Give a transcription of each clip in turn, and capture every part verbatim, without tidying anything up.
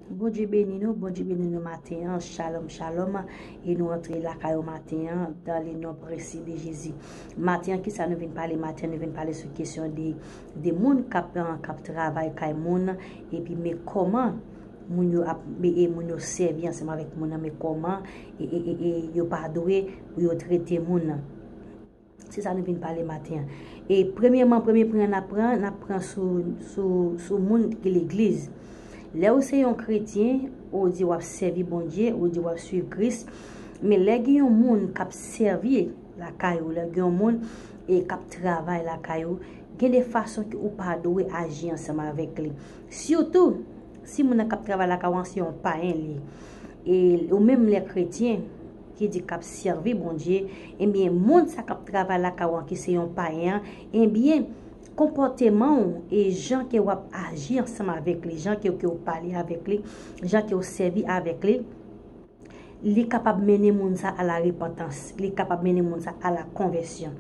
Bondye beni nou, Bondye beni nou maten an. Shalom, shalom. E nou antre lakay ou maten an, dans le nom précieux de Jésus. Maten an, kisa nou vin pale? Maten an, nou vin pale sou kesyon de, de moun k ap, k ap travay kay moun, epi men kòman moun yo ap, e, e moun yo sèvi ansanm avèk moun nan, men kòman, e, e, e, e yo pa dwe pou yo trete moun nan. Se sa nou vin pale maten an. E premyèman, premye pwen an n ap pran, n ap pran sou, sou, sou moun ki legliz. Lè ou se yon kretyen, ou di w ap sèvi Bondye, ou di w ap swiv Kris, men lè gen yon moun k ap sèvi lakay ou, lè gen yon moun, e, k ap travay lakay ou, gen de fason ke ou pa dwe aji ansanm avèk li. Sitou, si moun nan k ap travay lakay ou an se yon payen li, e ou menm lè kretyen, ki di k ap sèvi Bondye, ebyen, moun sa k ap travay lakay ou an ki se yon payen an, ebyen, konpòteman w e jan ke w ap aji ansanm avèk li, jan ke, ke w pale avèk li, jan ke w sèvi avèk li, li kapab mennen moun sa a la repantans, li kapab mennen moun sa a la konvèsyon.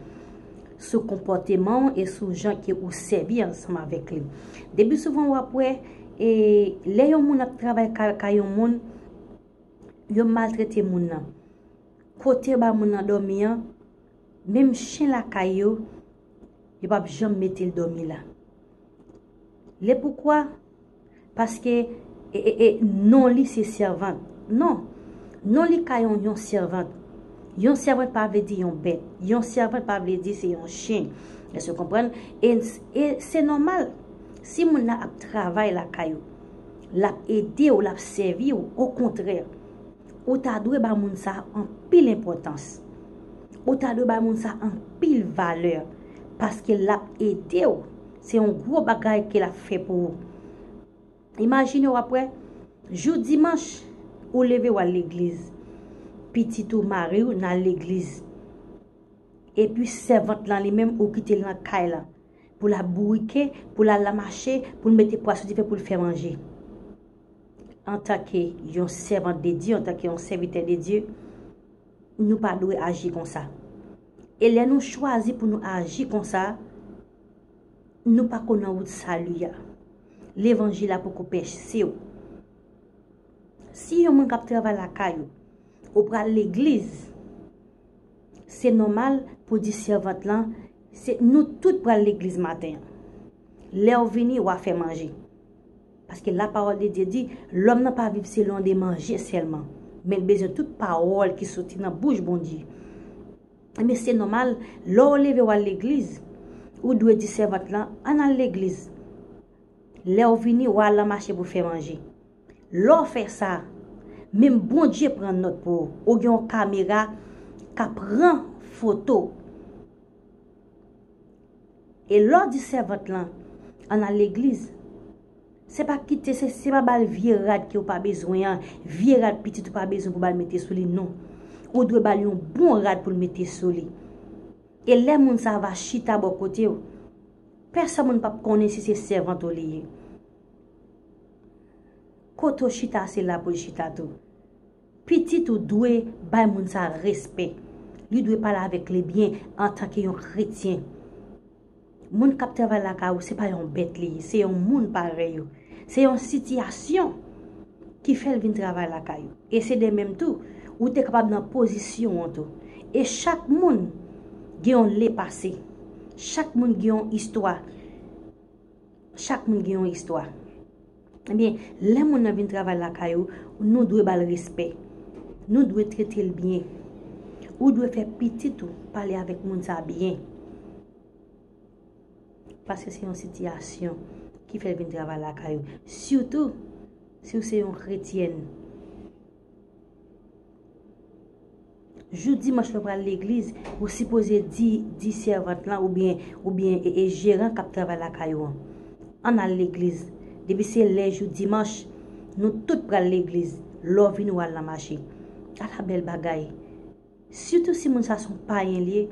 Sou konpòteman w e sou jan ke ou sèvi ansanm avèk li. Depi souvan w ap wè, e, lè yon moun ap travay kay, kay yon moun, yo maltrete moun nan. Kote yo ba moun nan dòmi an, menm chen lakay yo, yo p ap janm mete l dòmi la. Le poukwa? Paske, e, e, e, non li se sèvant. Non. Non li ka yon, yon sèvant. Yon sèvant pa vle di yon bèt. Yon sèvant pa vle di se yon chen. Èske w konprann? E, e se nòmal. Si moun nan ap travay lakay ou, l ap ede w, l ap sèvi w, okontrè, ou ta dwe ba moun sa a anpil enpòtans. Ou ta dwe ba moun sa a anpil valè, paske l ap ede w. Se yon gwo bagay ke l ap fè pou ou. Imajine w ap wè, jou dimanch, ou leve w al legliz. Pitit ou, mari w, n al legliz. Epi sèvant lan li menm, ou kite l nan kay lan pou l ap bourike, pou l al nan mache, pou l mete pwa sou dife, pou l fè manje. Antanke yon sèvant de Dye, antanke yon sèvitè de Dye, nou pa dwe aji konsa. E lè nou chwazi pou nou aji konsa, nou pako nan wout sali a. Levanjil la poko pèse w. Si yon moun k ap travay lakay ou, ou pral legliz, se nòmal pou di sèvant lan, se, nou tout pral legliz maten an. Lè w vini, w a fè manje. Paske lapawòl de Dye di, lòm nan pa viv selon de manje sèlman, men l bezwen tout pawòl ki soti nan bouch Bondye. Ebyen, se nòmal, lè w leve w al legliz, ou dwe di sèvant lan, ann al legliz. Lè w vini, w al nan mache pou fè manje. Lè w fè sa, menm Bondye pran nòt pou ou. Ou gen yon kamera k ap pran foto. E lè w di sèvant lan, ann al legliz, se pa kite, se, se pa ba l vye rad ke w pa bezwen an, vye rad pitit ou pa bezwen pou ba l mete sou li, non. Ou dwe ba l yon bon rad pou l mete sou li. E lè moun sa a va chita bò kote w, pèsòn moun p ap konnen si se sèvant ou li ye. Kote w chita, se la pou l chita tou. Pitit ou dwe bay moun sa a respè. Li dwe pale avèk li byen antanke yon kretyen. Moun k ap travay lakay ou, se pa yon bèt li ye, se yon moun parèy ou. Se yon sitiyasyon ki fè l vin travay lakay ou. E se de menm tou, ou te kapab nan pozisyon an tou. E chak moun gen yon lepase. Chak moun gen yon istwa. Chak moun gen yon istwa. Ebyen, lè moun nan vin travay lakay ou, nou dwe ba l respè. Nou dwe trete l byen. Ou dwe fè pitit ou pale avèk moun sa a byen. Paske se yon sitiyasyon ki fè l vin travay lakay ou. Sitou, si w se yon kretyèn. Jou dimanch lè w pral legliz, ou sipoze di, di sèvant lan oubyen, oubyen e, e jeran k ap travay lakay ou an, ann al legliz. Depi se lè jou dimanch, nou tout pral legliz. Lè w vini, w al nan mache. Ala bèl bagay! Sitou si moun sa se yon payen li ye,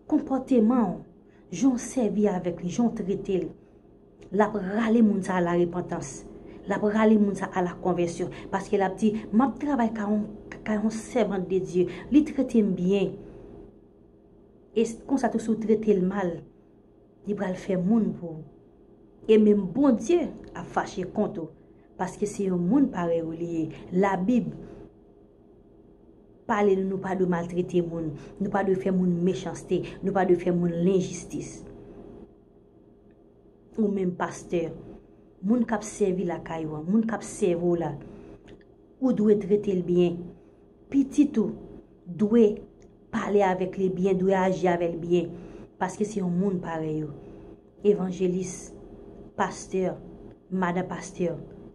konpòteman w, jan w sèvi avèk li, jan w trete l, l ap rale moun sa a la repantans. L ap rale moun sa a la konvèsyon. Paske l ap di, m ap travay ka yon, ka yon sèvant de Dye. Li trete m byen. E s-, konsa tou, si w trete l mal, li pral fè moun pou ou. E menm Bondye ap fache kont ou. Paske se yon moun parèy ou li ye. Labib pale nou, nou pa dwe maltrete moun, nou pa dwe fè moun mechanste, nou pa dwe fè moun lenjistis. Ou menm pastè, moun k ap sèvi lakay ou an, moun k ap sèvi w la, ou dwe trete l byen. Pitit ou dwe pale avèk li byen, dwe aji avè l byen, paske se yon moun parèy ou. Evanjelis, pastè, madan pastè,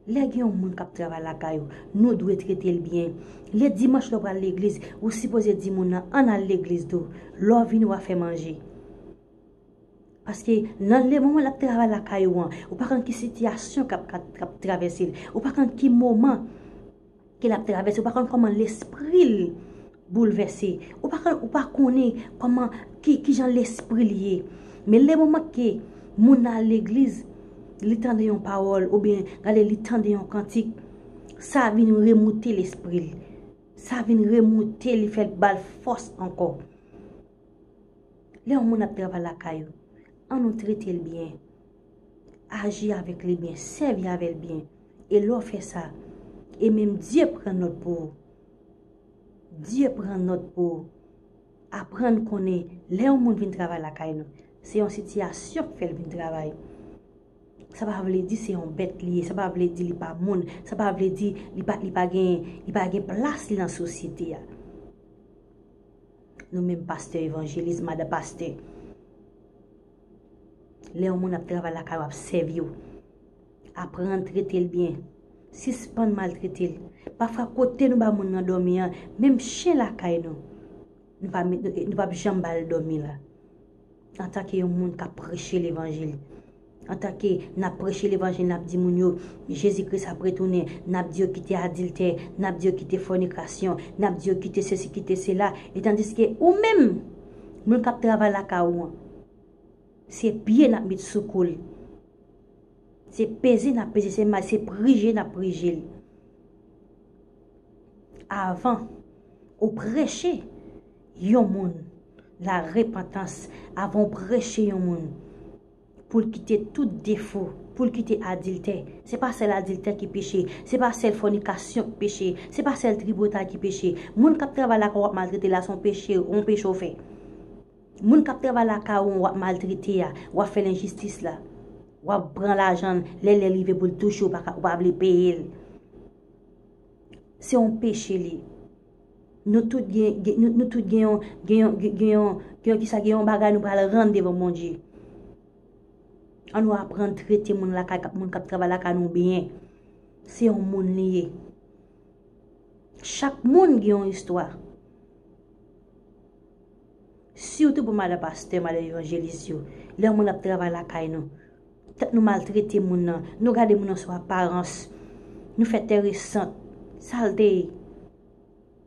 lè gen yon moun k ap travay lakay ou, nou dwe trete l byen. Lè dimanch lè w pral legliz, ou sipoze di moun nan, ann al legliz tou. Lè w vini, w a fè manje. Paske nan le moman l ap travay lakay ou an, ou pa konn ki sitiyasyon k ap, k ap, k ap travèse l. Ou pa konn ki moman ke l ap travèse. Ou pa konn kòman lespri l boulvèse. Ou pa konn, ou pa konnen kòman, ki, ki jan lespri l ye. Men le moman ke moun nan al legliz, li tande yon pawòl, oubyen gade li tande yon kantik, sa vin remoute lespri l. Sa vin remoute li, fè l ba l fòs ankò. Lè yon moun ap travay lakay ou, ann nou trete l byen. Aji avèk li byen, sèvi avè l byen. E lè w fè sa, e menm Dye pran nòt pou ou. Dye pran nòt pou ou. Aprann konnen, lè yon moun vin travay lakay nou, se yon sitiyasyon k fè l vin travay. Sa pa vle di se yon bèt li ye, sa pa vle di li pa moun, sa pa vle di li pa, li pa gen, li pa gen plas li nan sosyete a. Nou menm pastè, evanjelis, madan pastè, lè yon moun ap travay lakay ou, ap sèvi w, aprann trete l byen. Sispann maltrete l. Pafwa kote nou ba moun nan dòmi an, menm chen lakay nou, nou pa met, nou, nou p ap janm ba l dòmi la. Antanke yon moun k ap preche levanjil, antanke n ap preche levanjil, n ap di moun yo, Jezi Kris ap retounen, n ap di yo kite adiltè, n ap di yo kite fònikasyon, n ap di yo kite sesi, kite sela, e tandiske ou menm, moun k ap travay lakay ou an, se pye n ap met sou kou l. Se peze n ap peze, se ma-, se prije n ap prije l. Avan ou preche yon moun larepantans, avan ou preche yon moun pou l kite tout defo, pou l kite adiltè, se pa sèl adiltè ki peche, se pa sèl fònikasyon ki peche, se pa sèl tripotay ki peche. Moun k ap travay lakay w ap maltrete la, se yon peche, yon peche w fè. Moun k ap travay lakay ou w ap maltrete a, w ap fè lenjistis la, w ap pran lajan l, lè lè rive pou l touche, ou pa ka, ou pa vle peye l. Se yon peche li. Nou tout gen, gen, nou, nou tout gen yon, gen yon, gen, gen yon, gen yon, kisa, gen yon bagay nou pral rann devan Bondye. Ann nou aprann trete moun lakay, moun k ap travay lakay nou byen. Se yon moun li ye. Chak moun gen yon istwa. Sitou pou madan pastè, madan evanjelis yo. Lè yon moun ap travay lakay nou, tank nou maltrete moun nan, nou gade moun nan sou aparans, nou fè tèresant, sa l te ye.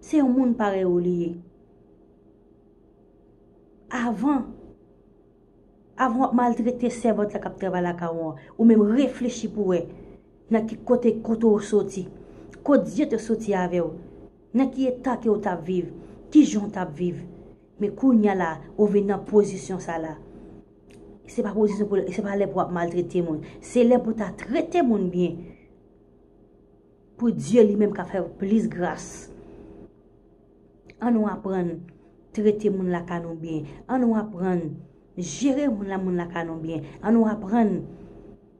Se yon moun parèy ou li ye. Avan, avan w ap maltrete sèvant la k ap travay lakay ou an, ou menm reflechi pou wè nan ki kote, kote w soti, kot Dye te soti avè w, nan ki eta ke w t ap viv, ki jan w t ap viv. Men kounye a la, ou vin nan pozisyon sa la. Se pa pozisyon pou, se pa lè pou w ap maltrete moun. Se lè pou w ta trete moun byen. Pou Dye li menm ka fè w plis gras. Ann nou aprann trete moun lakay nou byen. Ann nou aprann jere moun la, moun lakay nou byen. Ann nou aprann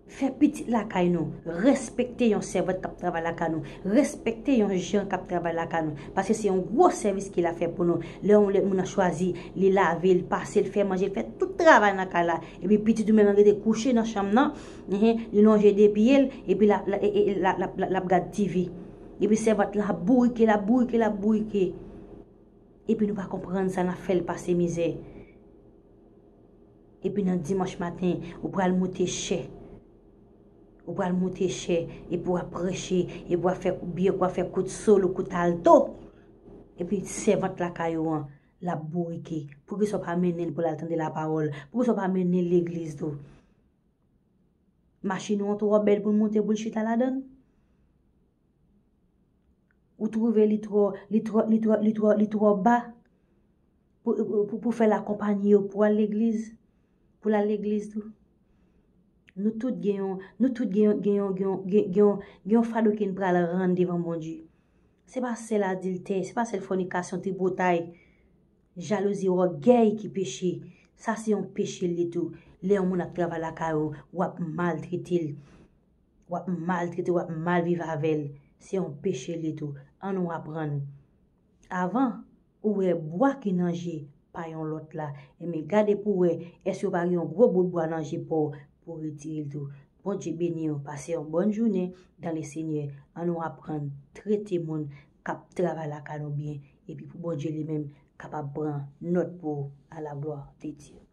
fè pitit lakay nou respekte yon sèvant k ap travay lakay nou, respekte yon jan k ap travay lakay nou. Paske se yon gwo sèvis ke l ap fè pou nou. Lè yon lè moun nan chwazi, li lave, li pase, li fè manje, li fè tout travay nan kay la. Epi pitit ou menm nan rete kouche nan chanm nan, enhen, li lonje de pye l, epi l ap, l ap, e, e, l ap, l ap, l ap, l ap gad T V. Epi sèvant la ap bourike, l ap bourike, l ap bourike. Epi nou pa konprann sa, n ap fè l pase mizè. Epi nan dimanch maten, ou pral moute chè. Ou pral moute chè, epi w ap preche, epi w ap fè byen, w ap fè kout solo, kout alto. Epi sèvant lakay ou an, l ap bourike. Poukisa w pa mennen l pou l al tande lapawòl? Poukisa w pa mennen l legliz tou? Machin ou an twò bèl pou l moute, pou l chita ladan l? Ou twouve li twò, li twò, li twò, li twò, li twò ba pou, pou, pou, pou fè l akonpanye w pou al legliz, pou l al legliz tou? Nou tout gen yon, nou tout gen yon, gen yon, gen yon, gen, gen yon, gen yon fado ke n pral rann devan Bondye. Se pa sèl adiltè, se pa sèl fònikasyon, tripotay, jalouzi, ògèy ki peche. Sa se yon peche l ye tou. Lè yon moun ap travay lakay ou, w ap maltrete l. W ap maltrete, w ap mal viv avè l. Se yon peche l ye tou. Ann nou aprann. Avan, ou wè bwa ki nan je pa yon lòt la. Ebyen, gade pou w wè, èske w pa gen yon gwo bout bwa nan je pa w pou w retire l tou. Bondye beni w, pase yon bòn jounen dans le Seigneur. Ann nou aprann trete moun k ap travay lakay nou byen, epi pou Bondye li menm kapab pran nòt pou w à la gloire de Dieu.